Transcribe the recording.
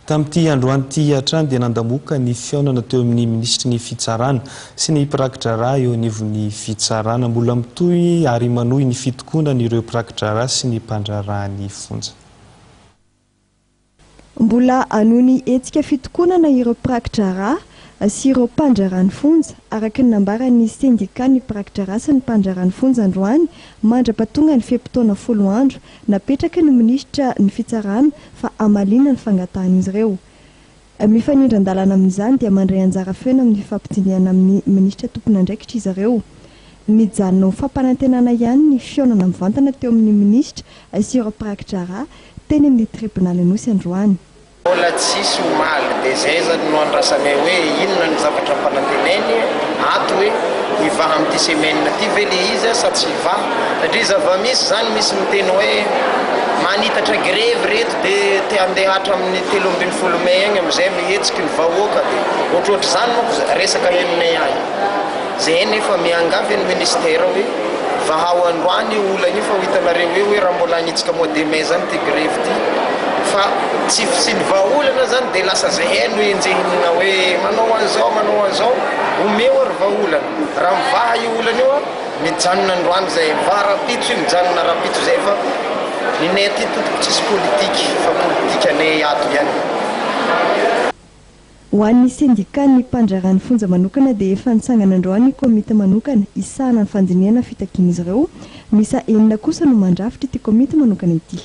Tamin'ity androany ity hatrany dia nandamoka ny fihaonana teo amin'ny minisitry ny Fitsarana sy ny mpiraki-draharaha eo anivon'ny fitsarana. Mbola mitohy ary manohy ny fitokonany ireo mpiraki-draharaha sy ny mpandraharaha ny fonja. Mbola hanohy ny hetsika fitokonana ireo mpiraki-draharaha sy ireo mpandraharaha ny fonja, araka ny nambaran'ny sendikan'ny mpiraki-draharaha sy ny mpandraharaha ny fonja androany, mandra-pahatonga ny fe-potoana folo andro Napetraky ny minisitra ny fitsarana fa hamaliana ny fangatahan'izy ireo. Mifanindran-dalana amin'izany dia mandray anjara feno amin'ny fifampidinihana amin'ny minisitra tompon'andraikitra izy ireo. Mijanona ho fampanantenana ihany ny fihaonana mivantana teo amin'ny minisitra sy ireo mpiraki-draharaha teny amin'ny tribonaly Anosy androany. Mbola tsisy omaly de zay zany no andrasanay hoe inona ny zavatra ampanantenainy ato hoe hivaha amin'ity semaine ty ve le izy sa tsy hivaha satria zava-misy zany misy miteny hoe manitatra grevy reto de te handeha hatramin'ny 13 mai agny amizay mihetsiky ny vahoaka de ohatrohatr'izany manko resaka henonay agny. Zay nefa miangavy ny ministère hoe vahao androany io olana io fa ho hitanareo eo hoe raha mbola hanitsika mois de mai zany ty grevy ty fa tsy fisian'ny vahaolana zany de lasa zahay no enjehinina hoe manao an'izao manao an'izao omeo ary vahaolana raha mivaha io olana io a mijanona androany zay mivaha rahampitso io mijanona rahampitso zay fa ninay aty tompoko tsisy politiky fa politikanay ato ihany. Ho an'ny sendikan'ny mpandraharaha ny fonja manokana dia efa nitsangana androany ny komity manokana hisahana ny fandinihana fitakian'izy ireo. Miisa enina kosa no mandrafitra ity komity manokana ity.